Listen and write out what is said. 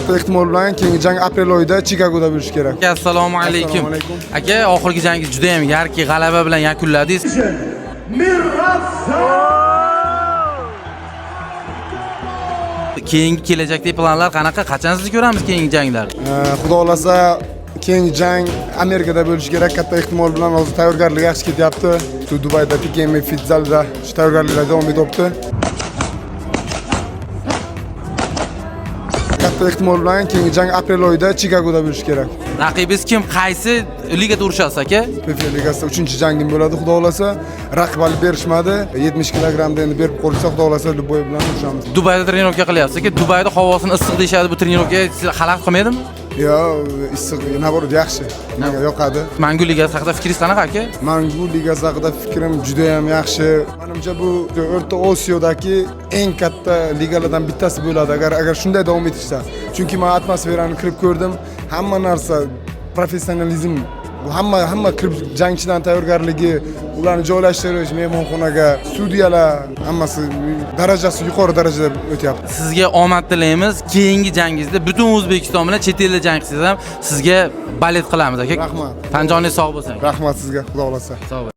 Katta ehtimol bilan keyingi jang aprel oyida Chikagoda bo'lishi kerak. Aka, assalomu alaykum. Assalomu alaykum. Aka, oxirgi jangingiz juda ham yarki g'alaba bilan yakunladingiz. Keyingi kelajakdagi planlar qanaqa? Qachon sizni ko'ramiz keyingi janglarda? Xudo xohlasa, keyingi jang Amerikada bo'lishi kerak. Katta ehtimol bilan hozir tayyorgarlik yaxshi ketyapti. Shu Dubayda PKM Fit zalida shu tayyorgarliklar davom etyapti. Katta ehtimol bilan keyingi jang aprel oyida Chikagoda bo'lishi kerak. Raqibingiz kim? Qaysi ligada urushasiz, aka? PFL ligasida 3-jangim bo'ladi, xudo xohlasa. Raqib hali berishmadi. 70 kilogrammda endi berib qo'yilsa, xudo xohlasa, любой bilan urushamiz. Dubayda trenirovka qilyapsiz, aka. Dubayda havosini issiq deyishadi, bu trenirovka sizga xalaqit qilmaydimi? Yo, issiq, наоборот, yaxshi. Menga yoqadi. Mangu ligasi haqida fikringiz qanaqa, aka? Mangu ligasi haqida fikrim juda ham yaxshi. Menimcha, bu O'rta Osiyodagi eng katta ligalardan bittasi bo'ladi agar shunday davom etishsa. Chunki men atmosferani kirib ko'rdim. Hamma narsa professionalizm, bu hamma kirib jangchidan tayyorgarligi, ularni joylashtirish, mehmonxonaga, studiyalar, hammasi darajasi yuqori darajada o'tyapti. Sizga omad tilaymiz. Keyingi jangingizda butun O'zbekiston bilan chet elda jang qilsangiz ham sizga balet qilamiz, aka. Rahmat. Tan joningiz sog' bo'lsin. Rahmat sizga, xudo xohlasa. Sog' bo'ling.